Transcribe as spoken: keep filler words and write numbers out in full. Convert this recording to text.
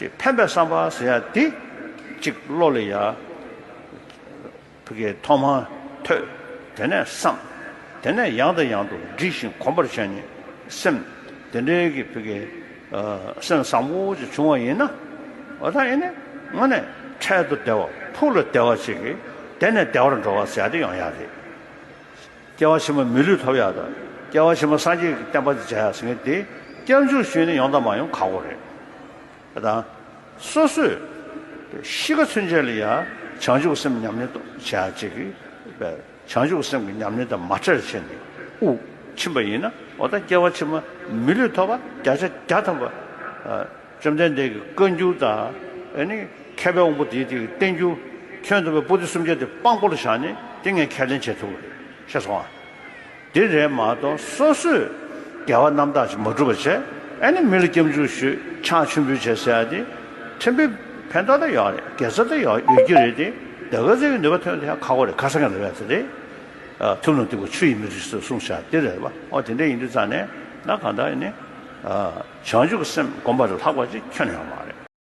དེ་ཕན་པའི་བསམ་པ་ཟེར་ཡ་དེ་གཅིག་བློ་ལ་ཡ་ཕ་གི་ཐོག་མར་ཐོས། དེ་ནས་བསམ། དེ་ནས་ཡང་དང་ཡང་དུ་འདྲིས་ཤིང་གོམས་པར་བྱས་ནས་སེམས་དེ་འདྲའི་གི་ཕ་གི་ཨ་སེམས་བཟང་པོ་ཅིག་བྱུང་བ་ཡིན་ན། འོ་ད་ཡིན་ནས་དངོས་གནས་འཕྲལ་དུ་བདེ་བ་ཕུགས་ལ་བདེ་བ་ཅིག་གིས་དེ་ནས་བདེ་བར་འགྲོ་བ་ཟེར་ཡ་དེ་ཡོང་ཡ་རེད། སྐྱེ་བ་ཕྱི་མ་མི་ལུས་ཐོབ་ཡག་དང་སྐྱེ་བ་ཕྱི་མ་སངས་རྒྱས་ཀྱི་བསྟན་པ་དེ་མཇལ་ཡག་ཟེར་མཁན་དེ་སྐྱབས་འཇུག་ཞུས་ནས་ཡོང་དང་མ་ཡོང་ཁག་པོ་རེད། དང་། སོ་སོས་ཤི་ཁ་ཚུན་ཆད་ལ་ཡང་བྱང་ཆུབ་སེམས་ཉམས་ལེན་བྱེད་ཡག་ཅིག་གིས་བྱང་ཆུབ་སེམས་ཀྱི་ཉམས་ལེན་དང་མ་བྲལ་བྱས་ནས་དབུགས་ཕྱིན་པ་ཡིན་ན་འོ་ད་སྐྱེ་བ་ཕྱི་མ་མི་ལུས་ཐོབ་པ་བརྒྱ་ཆ་བརྒྱ་ཐམ་པ། བཅོམ་ལྡན་འདས་ཀྱི་བཀའ་འགྱུར་དང་ཨ་ནི་མཁས་པའི་དབང་པོ་དེའི་དེ་གི་བསྟན་འགྱུར་ཁྱོན་བསྡོམས་པའི་པོ་ཏི་སུམ་བརྒྱ་དེ་དཔང་པོ་ལ་བཞག་ནས་དེ་ངས་ཁས་ལེན་བྱེད་ཐུབ་ཀྱི་རེད། ཤེས་སོང་ཨ། དེ་རེད་མ་གཏོགས་སོ་སོས་དགེ་བ་རྣམ་དག་ཅིག་མ་བསྒྲུབས་པ་བྱས་ཨ་ནི་མི་ལ་སྐྱབས་འཇུག་ཞུས་ཕྱག་མཆོད་འབུལ་བྱས་ཟེར་ཡ་དེ་ཕྲན་བུ་ཕན་ཐོགས་ད་ཡོད་རེད། དགེ་རྩ་ད་ཡོད་ཡོད་ཀྱི་རེད་དེ་དེ་ག་ཚོད་ཀྱི་ནུས་པ་ཐོན་ཡ་ཁག་པོ་རེད། ཁ་སང་གི་ལབ་ཡ་དེ་རེད། ཨ་ཐུབ་རྣམས་སྟེགས་བུ་ཆུ་ཡིས་མི་འདྲི་ཞེས་གསུངས་བཞག་དེ་རེད་པ། ཨོ་དེ་འདྲ་ཡིན་དུས་ཙང་ནས་ན་གང་ལྟར་ཡིན་ནི་ཨ་བྱང་ཆུབ་ཀྱི་སེམས་སྒོམ་པ་ལས་ལྷག་པ་ཅིག་ཁྱོན་ནས་ཡོད་མ་